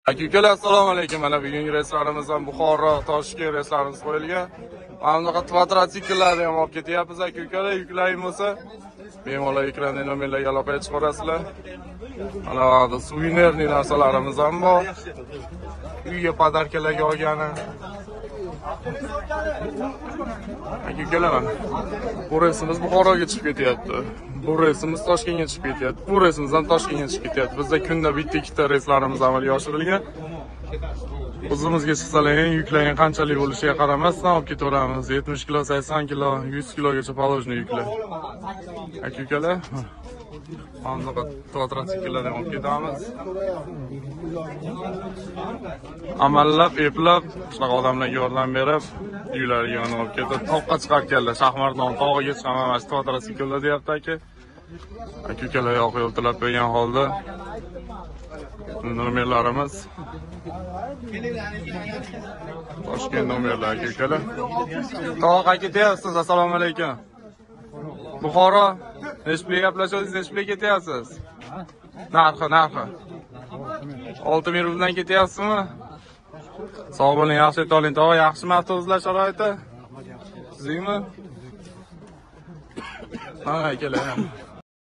Aka ukalar, assalomu alaykum. Mana bugungi reyslarimiz ham Buxoro, Toshkent reyslarimiz qo'yilgan. Mana bunaqa kvadratsikllarni ham olib ketyapmiz, aka ukalar, yuklaring bo'lsa, bemalol ekranda nomerlarga aloqaga chiqarasizlar. Mana bu suvenirniy narsalarimiz ham bor. Uyga podarkalarga olgani. Aka ukalar, mana bu reysimiz Buxoroga chiqib ketyapti. Bu reysimiz Toshkentga chiqib ketyapti. Bu reysimiz ham Toshkentga chiqib ketyapti. Bizda kunda bitta ikkita reyslarimiz amalga oshirilgan. O'zimizga chiqsalar ham yuklaring qanchalik bo'lishiga qaramasdan olib ketaveramiz. 70 kilo, 80 kilo, 100 kilogacha положено yuklar. Aka ukalar, mana bunaqa kvadratsikllarni olib ketamiz. Amallab, eplab, shunaqa odamlarga yordam berib, uylariga olib ketib, toqqa chiqarkanlar, Shahmardon tog'iga chiqaman, mana shu kvadratsikllar deyapti aka. Aka ukalar yoq yo'l tilab qo'ygan holda nomerlarimiz Toshkent nomerlari aka ukalar. To'g'ri ketyapsiz, assalomu alaykum. Buxoro, necha pulga gaplashyapsiz, necha pulga ketyapsiz? Narxi, narxi. 6000 rubldan ketyapsizmi? Sog' bo'ling, yaxshi oling. Tog'a, yaxshimi avtobuslar sharoiti? Sizingmi? Ha, akalar.